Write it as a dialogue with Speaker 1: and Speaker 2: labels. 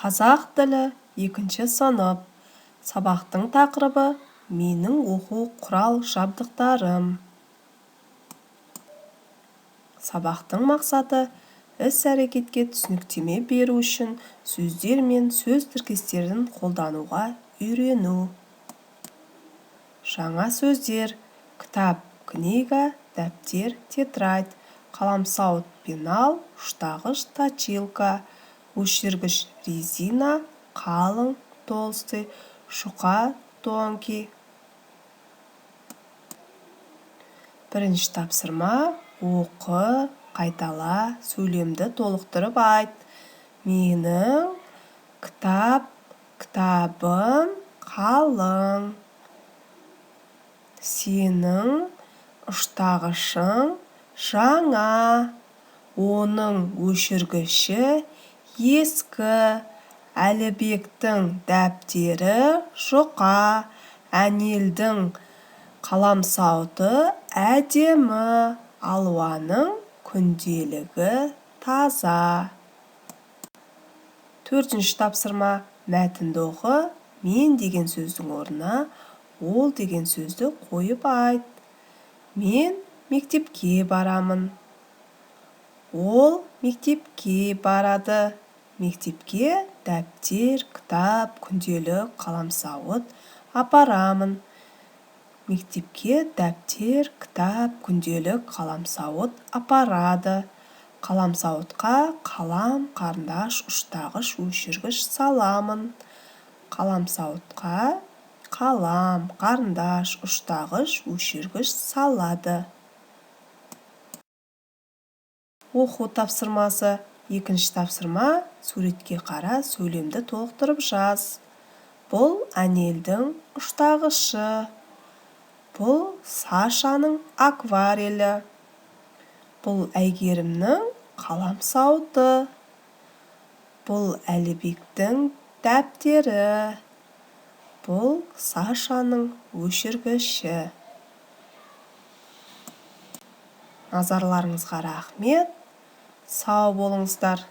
Speaker 1: Қазақ тілі, екінші сынып. Сабақтың тақырыбы: Менің оқу құрал-жабдықтарым. Сабақтың мақсаты: іс-әрекетке түсініктеме беру үшін сөздер мен сөз тіркестерін қолдануға үйрену. Жаңа сөздер: кітап – книга, дәптер – тетрадь, қаламсауыт – пенал, ұштағыш – точилка, өшіргіш – резина, қалың – толстый, жұқа – тонкий. Бірінші тапсырма. Оқы, қайтала, сөйлемді толықтырып айт. Менің кітап кітабым қалың. Сенің ұштағышың жаңа. Оның өшіргіші ескі. Әлібектің дәптері жұқа. Әнелдің қаламсауыты әдемі. Алуаның күнделігі таза. Төртінші тапсырма. Мәтінді оқы. Мен деген сөздің орнына ол деген сөзді қойып айт. Мен мектепке барамын. Ол мектепке барады. Мектепке дәптер, кітап, күнделік, қаламсауыт апарамын. Мектепке дәптер, кітап, күнделік, қаламсауыт апарады. Қаламсауытқа қалам, қарындаш, ұштағыш, өшіргіш саламын. Қаламсауытқа қалам, қарындаш, ұштағыш, өшіргіш салады. Оқу тапсырмасы. Екінші тапсырма. Суретке қара, сөйлемді толықтырып жаз. Бұл Әнелдің ұштағышы. Бұл Сашаның акварелі. Бұл Әйгерімнің қаламсауыты. Бұл Әлібектің дәптері. Бұл Сашаның өшіргіші. Назарларыңызға рахмет. Сау болыңыздар.